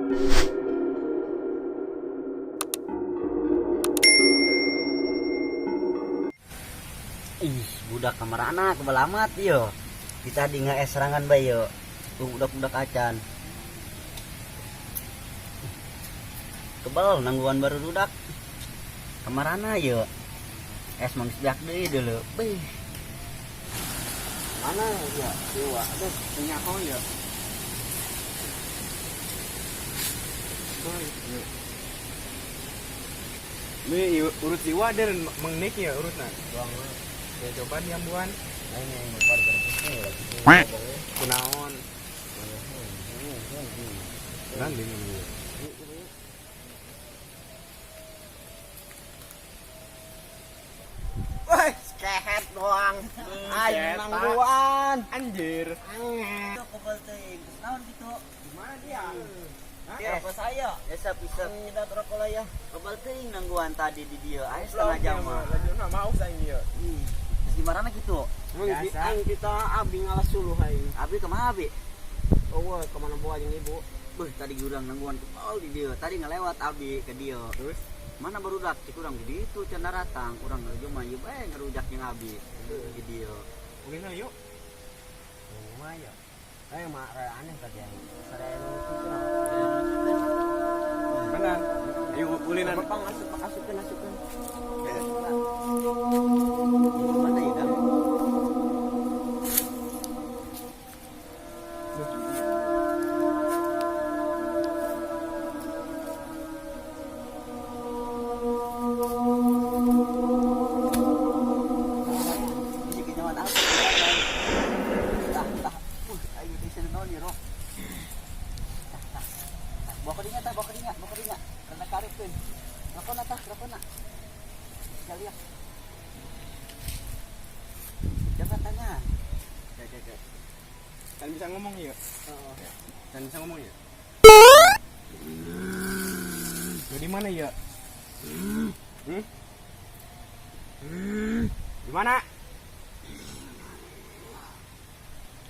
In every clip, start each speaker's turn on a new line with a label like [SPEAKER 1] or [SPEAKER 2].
[SPEAKER 1] Ih, budak kamarana kebal amat yo. Kita di nge serangan bae yo. Tuh budak-budak acan. Kebal nangguan baru budak. Kamarana yo. Es mangis biak deui dulu. Beuh.
[SPEAKER 2] Mana ya dewa, aduh punya kau ya. Ini urut jiwa dan mengnik ya urutna.
[SPEAKER 1] Doang.
[SPEAKER 2] Ya coba diambuan.
[SPEAKER 1] Ini warga lagi.
[SPEAKER 2] Kunaon. Nanti ini.
[SPEAKER 1] Woi, kehet doang. Aing nangguan.
[SPEAKER 2] Anjir.
[SPEAKER 1] Kebal teuing. Naon gitu?
[SPEAKER 2] Gimana dia?
[SPEAKER 1] Ya, rokok saya. Ya, sap, isap. Nyedat rokok lah ya. Kebal teuing nangguan tadi di dieu. Aing setengah jam mah.
[SPEAKER 2] Lagi mah mau saya ieu.
[SPEAKER 1] Terus gimana gitu?
[SPEAKER 2] Biasa.
[SPEAKER 3] Aing kita abi ngalas suluh aing.
[SPEAKER 1] Abi kemana abi?
[SPEAKER 3] Oh, kemana buah jeung ibu?
[SPEAKER 1] Beuh, tadi urang nangguan kebal di dieu. Tadi ngelewat abi ke dieu.
[SPEAKER 2] Terus
[SPEAKER 1] mana barudak cik urang di ditu cenah datang. Urang ngeluju mah ieu bae ngerujak jeung abi di dieu.
[SPEAKER 2] ulin yuk.
[SPEAKER 3] Lumayan. Eh mah rada aneh tadi aing. Saraya nu kitu.
[SPEAKER 2] Benar. Ayo ulinan.
[SPEAKER 3] Pang asup asupkeun asupkeun.
[SPEAKER 1] Mana ya, Dam? Ini kenyawan apa? Tah, tah. Ayo di sini naon ieu, Roh. Tah, tah. Tah, bawa ke dinya, tah, bawa ke dinya, bawa ke dinya. Karena karepkeun. Rokona tah, rokona. Sekali ya. Jangan tanya.
[SPEAKER 2] Oke, oke. Kan bisa ngomong ya?
[SPEAKER 3] Heeh.
[SPEAKER 2] Kan bisa ngomong ya? Dari mana ya? Hmm? Di mana?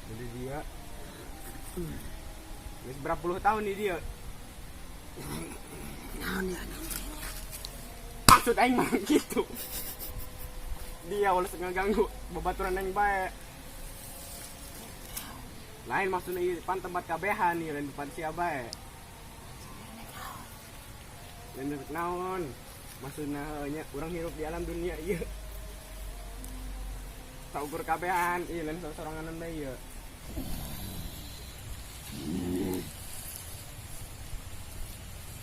[SPEAKER 2] Jadi dia. Wis berapa puluh tahun nih dia? Maksud aing mah gitu. Dia ulah ngeganggu babaturan aing bae. Lain maksudnya ieu pan tempat kabehan nih, lain tempat sia bae. Lain tempat naon. Maksudnya nya urang hirup di alam dunia ieu. Saukur kabehan, ieu lain soranganan bae ieu.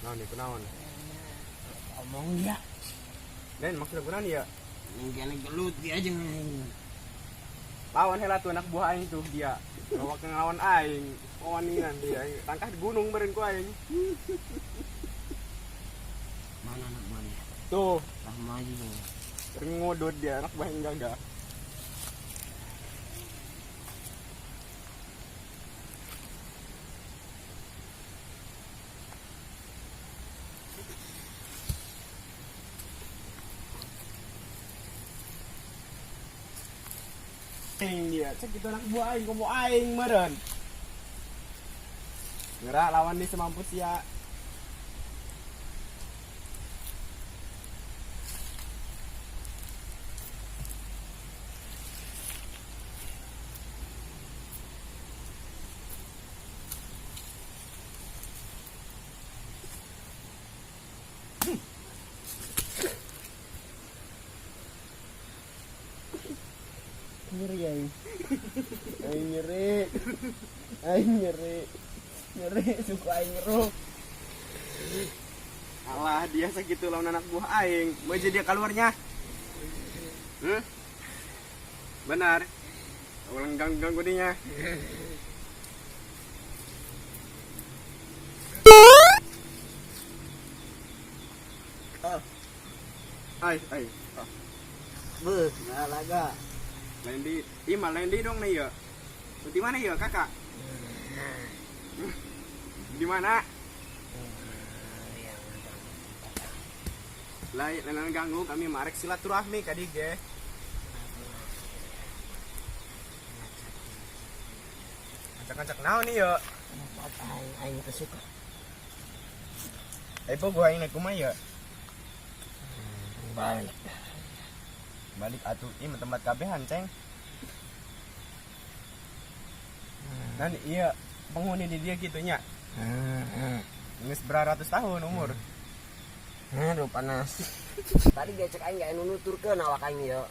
[SPEAKER 2] Naon ieu naon?
[SPEAKER 3] Omong dia.
[SPEAKER 2] Lain maksudnya kunaon ieu?
[SPEAKER 3] Gele gelut dia jeung aing.
[SPEAKER 2] Lawan heula tuh anak buah aing tuh dia. Bawa ke ngelawan aing. Wanian dia aing. Tangkah di gunung beureun ku aing.
[SPEAKER 3] Mana anak mana?
[SPEAKER 2] Tuh,
[SPEAKER 3] Lah maju.
[SPEAKER 2] sering ngodot dia anak buah aing gagah. Aing dia, cek itu anak buah aing, komo aing meureun. Gerak lawan di semampu sia.
[SPEAKER 3] Nyeri aing. Aing nyeri. Aing nyeri. Nyeri suku aing ngeruk.
[SPEAKER 2] Alah, dia segitu lawan anak buah aing. Mau jadi dia keluarnya. Hmm? Benar. Ulang ganggu dinya.
[SPEAKER 1] Oh.
[SPEAKER 2] Ai, ai. Ah.
[SPEAKER 1] Beuh, ngalaga.
[SPEAKER 2] Lain di, ih mah lain di dong nih ya. Di mana ya kakak? Di mana? Lain lain ganggu kami marek silaturahmi kadi ge. Ancak-ancak naon nih ya?
[SPEAKER 3] Aing aing teu suka.
[SPEAKER 2] Eh pogo aing naik kumaha ya?
[SPEAKER 3] Balik.
[SPEAKER 2] Balik atuh ieu mah tempat kabehan, Ceng. Dan iya penghuni di dia gitu nya. Geus beratus tahun umur.
[SPEAKER 3] Aduh panas. Tadi dia cek aing gak nuturkeun awak aing ieu.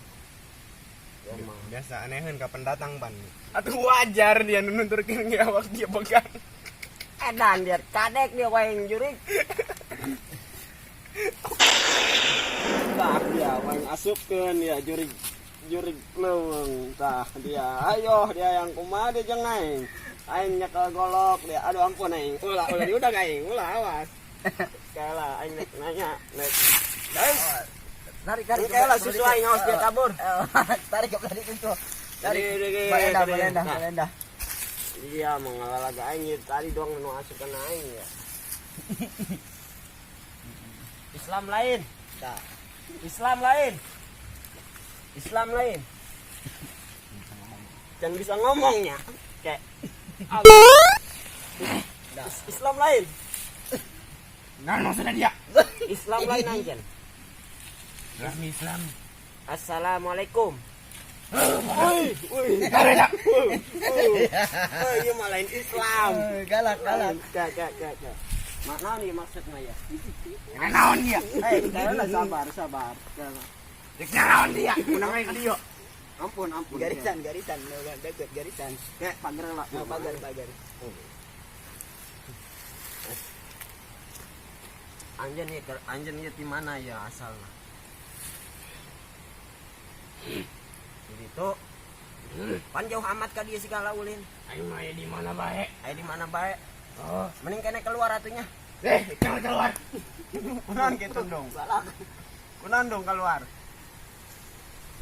[SPEAKER 3] Ya mah.
[SPEAKER 2] Biasa aneheun ka pendatang pan. Atuh wajar dia nuturkeun ge awak dia pegang.
[SPEAKER 3] Edan dia kadek dia waeng jurik. Tah dia waeng asupkeun dia jurik jurik leuweung tah dia. Ayo dia yang kumaha dia jeung aing. Aing nyekel golok dia. Aduh ampun aing. Ulah ulah diudag aing. Ulah awas. Kalah aing nek nanya nek. Guys,
[SPEAKER 1] Tarik tarik.
[SPEAKER 3] kalah susu aing awas dia kabur.
[SPEAKER 1] Tarik ke belah itu. Tarik.
[SPEAKER 3] Tarik.
[SPEAKER 1] Balenda balenda balenda.
[SPEAKER 3] Iya mau ngalalaga aing ieu tadi doang nu asup kana aing ya. Islam lain. Tah. Islam lain. Islam lain. Jangan bisa ngomongnya. Kayak Islam lain.
[SPEAKER 2] Nah, maksudnya dia.
[SPEAKER 3] Islam lain anjen.
[SPEAKER 2] Resmi Islam.
[SPEAKER 3] Assalamualaikum. Woi, woi.
[SPEAKER 2] Karena
[SPEAKER 3] Woi, ieu mah lain Islam.
[SPEAKER 1] Galak galak.
[SPEAKER 3] Kak, kak, kak, kak. Makna nih maksudnya ya.
[SPEAKER 2] naon dia?
[SPEAKER 3] Eh, kayaknya sabar, sabar. Kayaknya.
[SPEAKER 2] Rek naon dia? Unang aing ka dieu.
[SPEAKER 3] Ampun, ampun.
[SPEAKER 1] Garisan garisan deket garisan.
[SPEAKER 3] Kayak pagar lah.
[SPEAKER 1] Oh, pagar pagar.
[SPEAKER 3] Anjen ya, anjen ya di mana ya asalnya? Jadi itu pan jauh amat ka dia segala ulin.
[SPEAKER 2] Aing mah aya di mana bae?
[SPEAKER 3] Ayo di mana bae?
[SPEAKER 2] Oh.
[SPEAKER 3] Mending kene keluar atunya.
[SPEAKER 2] Eh, jangan keluar.
[SPEAKER 3] Kunaon gitu dong. Kunaon dong keluar.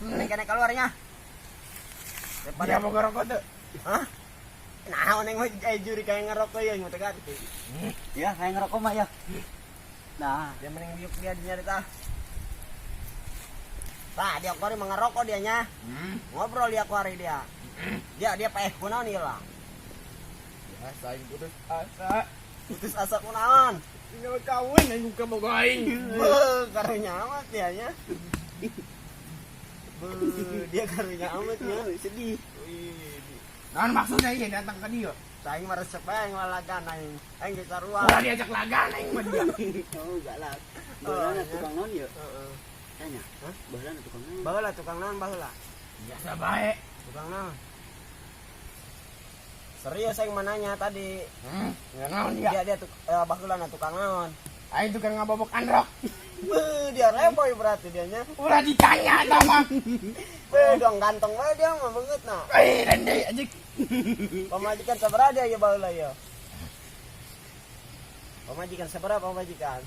[SPEAKER 3] Mending kene keluarnya. Daripada
[SPEAKER 2] Dia mau ngerokok tuh.
[SPEAKER 3] Hah? Nah, neng mah juri kayak ngerokok ya nyutek hati.
[SPEAKER 1] Ya, kayak ngerokok mah ya. Nah,
[SPEAKER 3] Dia mending biuk dia nyari tah. Tah, dia kuari mah ngerokok dia nya. Ngobrol dia kuari dia. Dia dia paeh kunaon ieu lah.
[SPEAKER 2] Ya, saing putus asa.
[SPEAKER 3] Putus asa kunaon.
[SPEAKER 2] Tinggal kawin aing ka boga aing.
[SPEAKER 3] Beuh, karunya amat dia nya. Beuh, dia karunya amat nya.
[SPEAKER 1] sedih.
[SPEAKER 2] Naon maksudnya ieu datang ka dieu?
[SPEAKER 3] Aing mah resep bae aing lalagan aing. Aing geus sarua.
[SPEAKER 2] Ulah diajak lagan aing mah dia.
[SPEAKER 1] Oh, galak. Baheulana tukang naon ya?
[SPEAKER 3] Heeh.
[SPEAKER 1] Tanya.
[SPEAKER 3] Hah?
[SPEAKER 1] Baheulana tukang naon?
[SPEAKER 3] Baheula tukang naon baheula?
[SPEAKER 2] Biasa bae.
[SPEAKER 3] Tukang naon? Serius aing mananya tadi.
[SPEAKER 2] Ya naon dia?
[SPEAKER 3] Dia dia tuk, baheulana tukang naon?
[SPEAKER 2] Aing tukang ngabobok androk.
[SPEAKER 3] Beuh, dia reboy berarti dianya.
[SPEAKER 2] Ulah ditanya tah mah.
[SPEAKER 3] Beuh, dong ganteng bae dia mah beungeut na.
[SPEAKER 2] Eh, rende anjing.
[SPEAKER 3] Pamajikan sabaraha dia ya baheula ya? Pamajikan sabaraha pamajikan?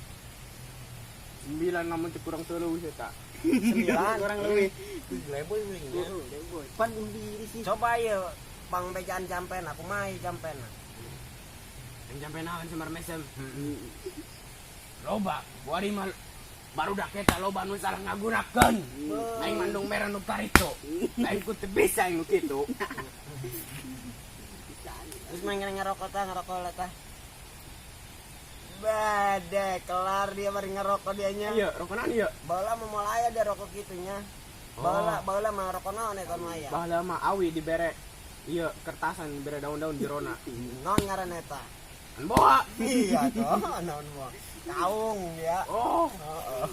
[SPEAKER 2] 9 namun teu kurang telu eta.
[SPEAKER 3] 9
[SPEAKER 1] Kurang leuwih.
[SPEAKER 3] Leboy nya.
[SPEAKER 1] Oh, leboy. Pan diri sih.
[SPEAKER 3] Coba ya pang bejaan jampen aku mah jampen.
[SPEAKER 2] Yang jampe naon semar mesem. Loba, buari mah barudak eta loba nu salah ngagunakeun. Aing mandung merah nu karito. Aing ku teu bisa aing nu kitu.
[SPEAKER 3] Terus main ngerokok tah ngerokok lah tah. Bade, kelar dia bari ngerokok dianya.
[SPEAKER 2] Iya, rokok naon ieu?
[SPEAKER 3] Baheula mah moal aya dia rokok kitunya. Baheula baheula mah rokok naon eta nu aya.
[SPEAKER 2] Baheula mah awi dibere ieu kertasan dibere daun-daun jerona.
[SPEAKER 3] Naon ngaran eta?
[SPEAKER 2] Kan boa.
[SPEAKER 3] Iya toh, naon mah. Kaung dia.
[SPEAKER 2] Oh,
[SPEAKER 3] Heeh.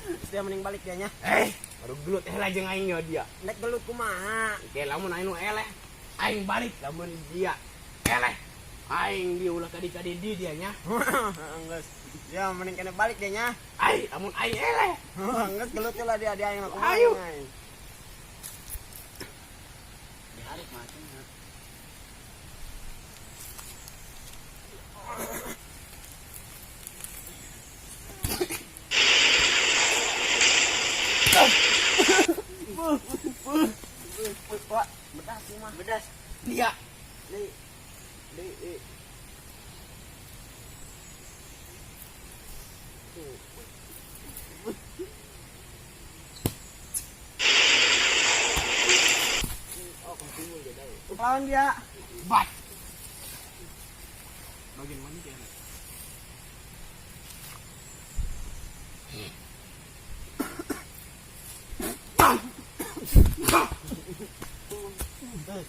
[SPEAKER 3] Terus dia mending balik dianya.
[SPEAKER 2] eh, baru gelut heula jeung aing yo dia.
[SPEAKER 3] Nek gelut kumaha?
[SPEAKER 2] Oke, lamun aing nu eleh, aing balik lamun dia eleh. Aing dia ulah kadi-kadi di dianya.
[SPEAKER 3] Enggeus. Dia mending kena balik dianya.
[SPEAKER 2] Ai, lamun aing eleh.
[SPEAKER 3] Enggeus gelut lah dia dia yang kumaha.
[SPEAKER 2] Ayo.
[SPEAKER 3] Aing.
[SPEAKER 1] Ditarik mah cenah.
[SPEAKER 3] Wah, bedas sih mah.
[SPEAKER 1] Bedas.
[SPEAKER 2] Dia
[SPEAKER 3] Di di di. Lawan dia.
[SPEAKER 2] bat. Bagian mana dia?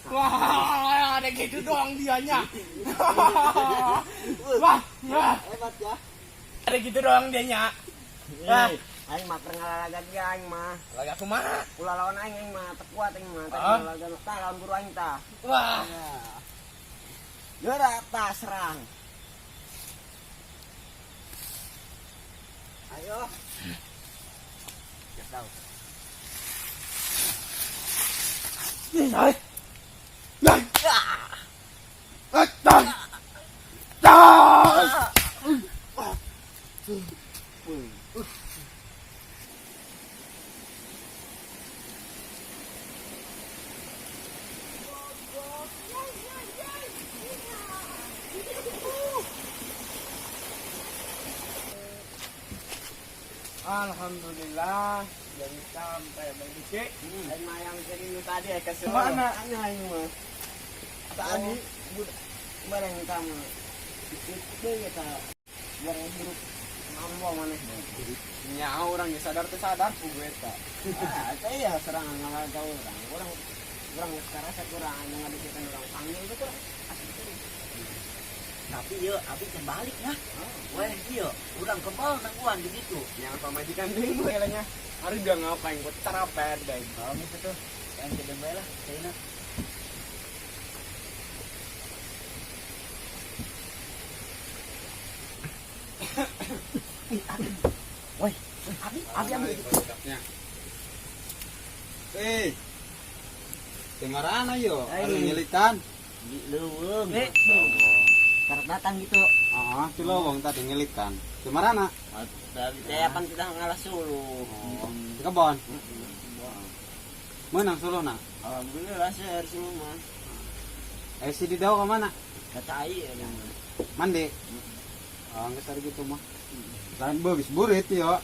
[SPEAKER 2] Wah, ada gitu doang dianya. Wah, wah.
[SPEAKER 3] Hebat ya.
[SPEAKER 2] Ada gitu doang dianya. Wah.
[SPEAKER 3] Aing mah keur ngalalaga ge aing mah.
[SPEAKER 2] Lagi aku mah.
[SPEAKER 3] Ulah lawan aing aing mah teu kuat aing mah. Tah
[SPEAKER 2] Ah?
[SPEAKER 3] ngalalaga tah lawan guru aing tah.
[SPEAKER 2] Wah.
[SPEAKER 3] Geura tah serang. Ayo.
[SPEAKER 1] Siap tahu.
[SPEAKER 2] Ih, ay. Ah, tah. Tah. Alhamdulillah jadi sampai Bang Diki.
[SPEAKER 3] Aing mah yang jadi nu tadi aya kesel.
[SPEAKER 2] Mana?
[SPEAKER 3] Aing mah. Tadi budak bareng kamu. Itu ya ta. Bareng hirup mambo maneh.
[SPEAKER 2] Nya orang ya sadar teu sadar ku gue eta.
[SPEAKER 3] Ah, teh ya serangan ngalaga urang. Urang urang geus karasa kurang anu ngadikeun urang panggil teh kurang asli teh.
[SPEAKER 1] Tapi yeuh abi can balik nah. Weh ieu urang kebal nangguan di ditu.
[SPEAKER 2] Yang pamajikan deui gue nya. Hari dia ngapain gue capek deh.
[SPEAKER 1] Oh gitu tuh. Yang kedeng bae lah kayaknya. Woi, abi, abi, abi.
[SPEAKER 4] Eh. Temarana yo,
[SPEAKER 1] Ay.
[SPEAKER 4] anu nyelitan.
[SPEAKER 1] Di leuweung. Karep datang gitu.
[SPEAKER 4] Ah, di leuweung tadi nyelitan. Temarana?
[SPEAKER 3] Tadi teh pan kita ngalah suluh.
[SPEAKER 4] Oh, di kebon. Menang suluhna.
[SPEAKER 3] Alhamdulillah seueur suluh mah.
[SPEAKER 4] Eh si Didau ke mana?
[SPEAKER 3] Ka cai ya mah.
[SPEAKER 4] Mandi. Oh, geus tadi gitu mah. Lain beugis burit yo.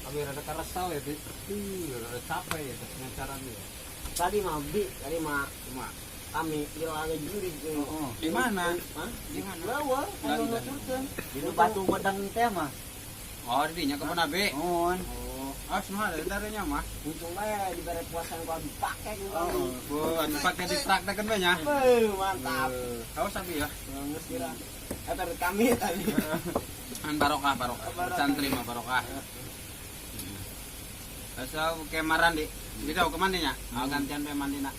[SPEAKER 4] Abi rada karasa ya, Bi. Ih, rada capek ya terus ngacaran ya.
[SPEAKER 3] Tadi mah bi, tadi mah
[SPEAKER 4] Cuma
[SPEAKER 3] kami ilangnya jurig.
[SPEAKER 1] Oh,
[SPEAKER 4] di mana?
[SPEAKER 3] Hah?
[SPEAKER 4] Di mana?
[SPEAKER 3] Leuweung, anu
[SPEAKER 4] Lagi,
[SPEAKER 3] nuturkeun.
[SPEAKER 1] di nu batu wedang teh mah.
[SPEAKER 4] Oh, di dinya kebon abi.
[SPEAKER 1] Nuhun.
[SPEAKER 4] Oh, ah semua ada darinya mah.
[SPEAKER 3] Untung bae dibere puasan ku abi pake ku abi.
[SPEAKER 4] Oh, anu pakai dipraktekeun bae nya.
[SPEAKER 3] Beuh, mantap.
[SPEAKER 4] Haus abi ya.
[SPEAKER 3] Geus kira. Eta kami tadi.
[SPEAKER 4] An barokah barokah. Santri mah barokah. Asal kemaran di. Gitu ke mandi nya? Ah, gantian pe mandi nak.